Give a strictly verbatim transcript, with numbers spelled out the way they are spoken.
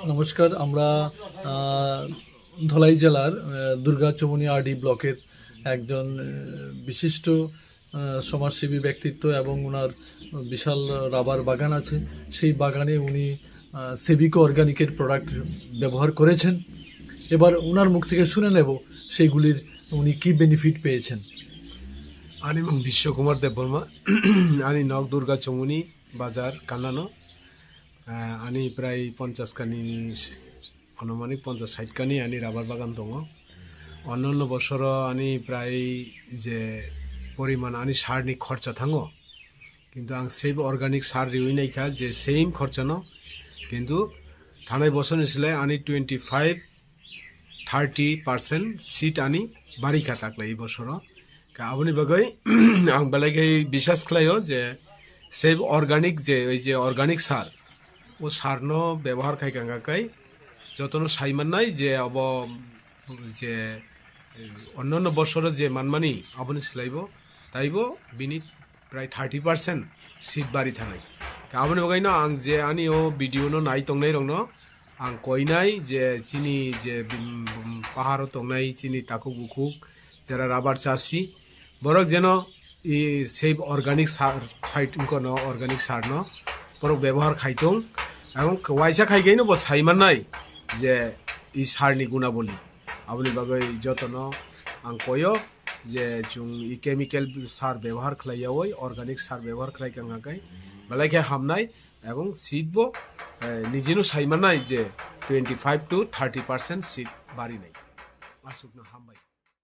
নমস্কার। আমরা আহ, ধলাই জেলার আহ, দুর্গা চৌমুহনী আরডি ব্লকের একজন আহ, বিশিষ্ট আহ, সমাজসেবী ব্যক্তিত্ব এবং ওনার বিশাল রাবার বাগান আছে। সেই বাগানে উনি আহ, সেবিকো অর্গানিকের প্রোডাক্ট ব্যবহার করেছেন। এবার ওনার মুখ থেকে শুনে নেব সেইগুলির উনি কি বেনিফিট পেয়েছেন। Ani mung Biswa Kumar Debbarma, ani nok Durga Chomuni bazar Kannano. Ah, ani prai ponchash kani, anumanik ponchash sait kani ani rabar bagan tongo. Onnanno bosoro ani prai je poriman ani sarni khorcha thango. Kintu ang sebo organic sar riwi naikha je same khorchano. Kintu thanai bosorni silai ani twenty five thirty percent seed ani bari kha taklai bosoro. Ka aboni bagwi ang belai khe bisas khlaio je save organic je, oi je organic sar, o sarno bebohar khai kha kai jotono sai mannai je abo je, eh, onnanno bosoro je manmani aboni silaibo taibo bini prai thirty percent seed bari thanai. Ka aboni bagwi no ang je ani o video no nai tongnai rokno ang koinai je chini je, mm, paharo tongnai chini takhuk bukhuk jera rabar chasi, borok jeno i save organic sar khai tongkha no, organic sar no borok bebohar khai tong, ebong waisa khai khe no bo sai mannai je i sarni gunaboli. Aboni bagwi jotono ang koyo je chwng i chemical sar bebohar khlai yawi organic sar bebohar khlai kha hwnkha khe belai khe hamnai, ebong seed bo, eh, nijino sai mannai je twenty five to thirty percent seed barinai. Aswkno hambai.